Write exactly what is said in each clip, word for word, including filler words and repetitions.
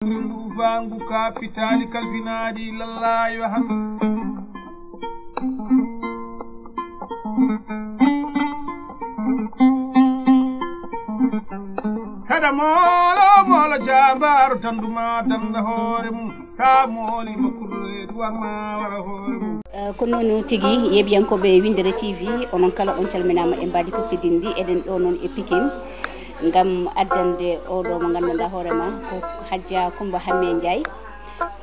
Ndu vangu kapitaali kalfinaaɗi lallaayo han. Saɗa moolo, moolo jaambaaru, tandu ma danda hoore mum. Sa mooli ma kurre, duwan ma wara hoore mum. Eh, ko noonu tigi, yeeɓiyankooɓe Winndere T V, onon kala on calminaama e mbaadi kuttidinndi. Eɗen ɗo noon e Pikin ngam addande oɗo mo nganndanɗaa hoore ma ko Hajja Kumba Hamme Njaay,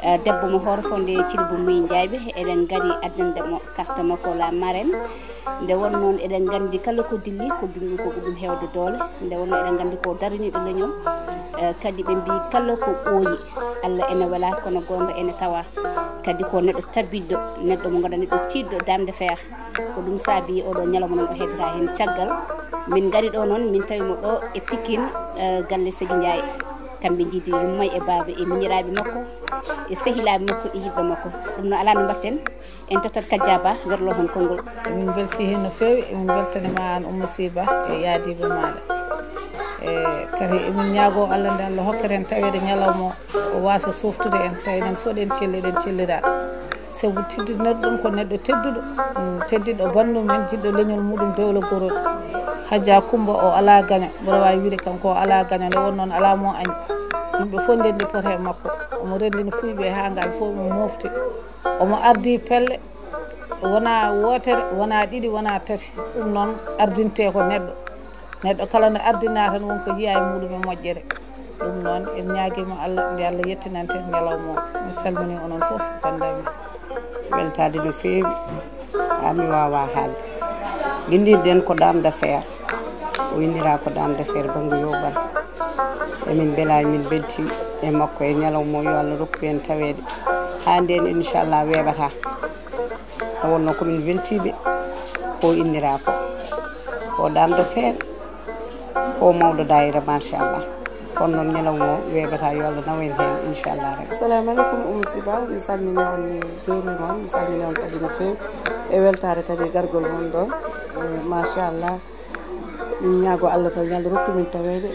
eh, debbo mo Hoore Fonde Cilbu Muy Njaayɓe. Eɗen ngari addande mo carte makko la marraine. Nde won noon eɗen nganndi kala ko dilli ko ɗum ko ɗum heewde doole. Nde won noon eɗen nganndi ko daraniiɗo leñol, eh, kadi ɓe mbii kala ko ɓooyi Allah ene wela kono goonga ene tawa. Kadi ko neɗɗo tabitɗo, neɗɗo mo ngannduɗaa neɗɗo tiiɗɗo dame de fer. Ko ɗum saabi oɗo ñalawma noon o heedata heen caggal. Min ngari ɗo noon, min tawi mo ɗo e Pikin, eh, galle Segi Njaay. Kamɓe njiidi yummay e baaba e miñiraaɓe makko, e sehilaaɓe makko, e yiɗɓe makko. Ɗum no alaa no mbatten, en tottat Kajja Ba, werlo heen konngol. Emin mbelti heen no feewi, emin mbeltani ma aan Ummu Siba e yaadiiɓe maaɗa. E kadi emin ñaagoo Allah nde Allah hokkata en taweede ñalawma o, o waasa softude en, tawi enen fof ɗen celli, ɗen cellira. Sabu teddinirɗo ɗum ko neɗɗo tedduɗo, mm, teddiɗo banndum en, jiɗɗo leñol muɗum dowla gorol. Hajja Kumba o alaa gaño, mboɗo waawi wiide kanko o alaa gaño, nde won noon alaa mo añi. Yimɓe fof ndenndi pote e makko. Omo renndini fuuyɓe haa ngal fof mo mofti. Omo ardi pelle, wonaa wootere, wonaa ɗiɗi, wonaa tati. Ɗum noon ardintee ko neɗɗo. Neɗɗo kala no ardinaa tan won ko yiyaa e muɗum e moƴƴere. Ɗum noon, en ñaagiima Allah, nde Allah yettinante en ñalawma o. Mi salminii onon fof, banndiraaɓe. Weltaade no feewi, haa mi waawaa haalde. Winndirɗen ko Dame de Fer. O inndiraa ko Dame de Fer bannge Yowbal. Emin mbelaa, emin mbeltii e makko e ñalawma o, yo Allah rokku en taweede. Haa ndeen, inchallah, weeɓataa. Nde wonnoo ko min weltiiɓe, ko inndiraa ko, ko Dame de Fer, ko mawɗo daayira, machallah. Kono noon ñalawma o weeɓataa, yo Allah naw en heen, inchallah rabbi. Assalamu aleykum, Oumou Siba, mi salmini on, mi juurima on, mi salmini on kadi no feewi. E weltaare kadi e gargol mon ɗo. E, machallah. Min ñaago Allah tan, yo Allah rokku min taweede.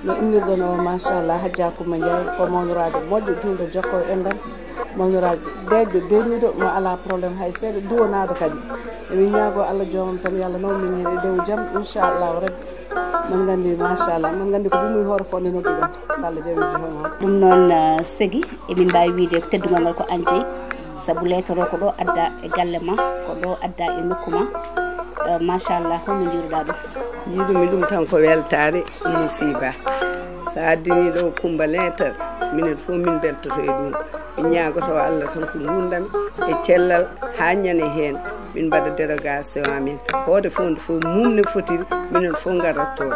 No innirɗon o, machallah, Hajja Kumba Njaay, ko mawnoraajo moƴƴo, juulɗo, jokko e enɗam, mawnoraajo deeƴɗo, deeƴnuɗo, mo alaa problème hay seeɗa, duwanaaɗo kadi. Emin ñaago Allah joomam tan, yo Allah naw min heen e dow jam, inchallahu rabbi. Mon nganndi, machallah, mon nganndi ko Bumuy Hoore Fonde nodduɗon, so Allah jaɓi, joomam. Ɗum noon, eh, Segi, emin mbaawi wiyde ko teddungal ngal ko aan jeyi, sabu leetoro ko ɗo adda e galle ma, ko ɗo adda e nokku ma. Eh, machallah, holno njiiruɗaa ɗum? Njiiɗumi ɗum tan ko weltaare, Oumou Siba. So a addinii ɗo Kumba leetar, minen fof min mbeltoto e ɗum. Min ñaagoto Allah tan ko nguurndam e cellal haa ñande heen. Min mbaɗa dérogation amin. Hoode fof nde fof mum ne fotiri, minen fof ngarata toon.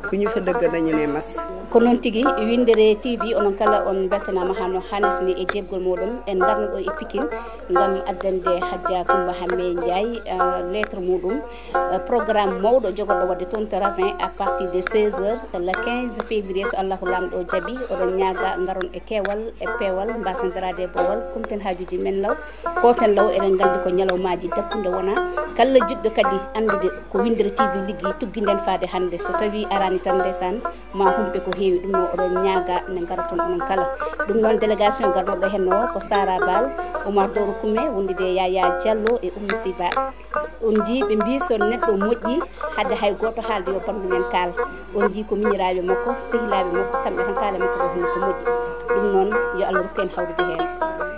Ko ñifo dagga dañane massa. Ko noon tigi, Winndere T V, onon kala on mbeltanaama hano hannirta ni e jeebgol mooɗon. En ngarno ɗo e Pikin ngam addande Hajja Kumba Hamme Njaay, eh, lettre muɗum. Eh, programme mawɗo jogorɗo waɗde toon to Ravin à partir de seize heures, le quinze février, so Allahu Laamɗo jaɓi, oɗon ñaaga ngaron e keewal, e peewal, mbasen daraade e boowal, kumten haajuuji men law, kooten law, eɗen nganndi ko ñalawmaaji dakkunde wona. Kala jiɗɗo kadi anndude ko Winndere T V liggi, tugginden faade hannde. So tawii araani tan, ndeysaan, ma humpe ko heewi. Ɗum noon oɗon ñaaga nde ngaroton onon kala. Ɗum noon délégation garnoɗo heen o ko Sara Bal, Oumar Doro Koumé, wondude e Yaya Diallo e Oumou Siba. On njii ɓe mbii so neɗɗo moƴƴi, hadde hay gooto haalde yo banndum en kaal. On njii ko miñiraaɓe makko, sehilaaɓe makko, kamɓe tan kaale makko ɗo hino ko moƴƴi. Ɗum noon yo Allah rokku en hawrude heen.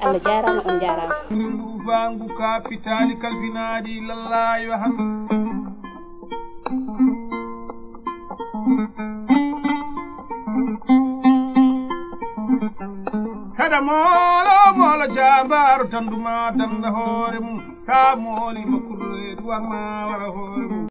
Allah jaaraama, on njaaraama. Ndu vangu kapitaali kalfinaaɗi lallaayo han. Saɗa moolo, moolo jaambaaru, tandu ma danda hoore mum. Sa mooli ma kurre, duwan ma wara hoore mum.